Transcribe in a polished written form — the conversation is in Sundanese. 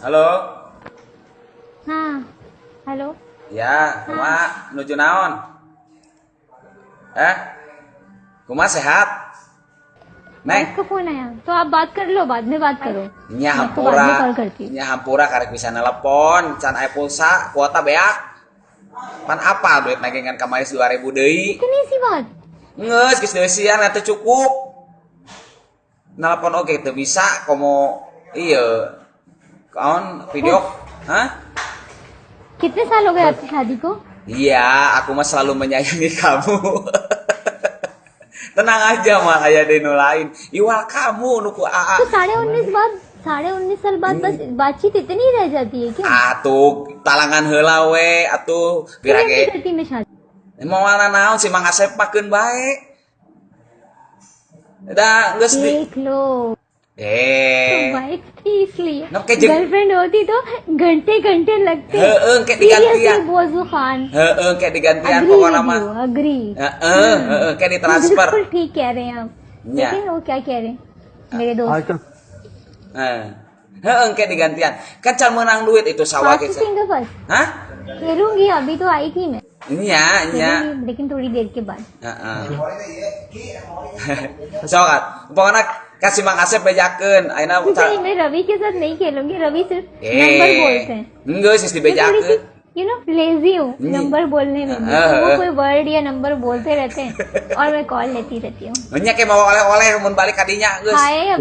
Halo. हाँ, hello. Ya, kumaha, nuju naon? Eh? Kumaha, sehat? Neng, wife का फोन आया तो आप बात कर लो, बाद में बात करो. Nya मैं आपको बाद hampura, में कॉल करती हूँ. Nya hampura, karek bisa nelpon, can aya pulsa, kuota beak. Pan apa duit nage ngan kamari 2000 deui. इतनी सी बात? Geus geus deusian atuh, cukup. Nelpon oge teu bisa, komo iya. Kaon video? Hah? कितने साल हो गए आपकी शादी को? Iya, aku mah selalu menyayangi kamu. Tenang aja mah, aya deui nu lain. Iwal kamu nu ku Aa. तो 19.5 बाद, 19.5 साल बाद बस बातचीत इतनी ही रह जाती है क्या? Atuh talangan heula we atuh. फिर pira नहीं ge. करती मैं शादी. Moal naon si Mang Asep pakeun bae. Da geus di देख लो. Eh. वाइफ थी इसलिए. No, kayak girlfriend होती तो घंटे घंटे लगते. Heeh, kayak digantian. Seriously, बोजू Khan. Heeh, kayak digantian agree. Pokoknya mah. Agree. Heeh, heeh, kayak ditransfer. बिल्कुल ठीक कह रहे हैं आप. Ya. देखिए, वो क्या कह रहे हैं मेरे दोस्त. आजकल Heeh. Heeh, kayak digantian. Kan can menang duit itu sawah fast gitu. Finger first. Hah? खेलूंगी, अभी तो आई थी मैं. Nya, nya. खेलूंगी, लेकिन थोड़ी देर के बाद. Heeh. Sok at. Pokoknya kasih Mang Asep bejakeun. Ayeuna नहीं, मैं रवि के साथ नहीं खेलूंगी. रवि सिर्फ नंबर बोलते हैं. Enggak sih मैं थोड़ी सी dibejakeun. You know lazy हूँ नंबर बोलने में. हाँ, वो हाँ. कोई वर्ड या नंबर बोलते रहते हैं और मैं कॉल लेती रहती हूँ. Nya kayak mau oleh-oleh mun balik kadinya geus. हाय.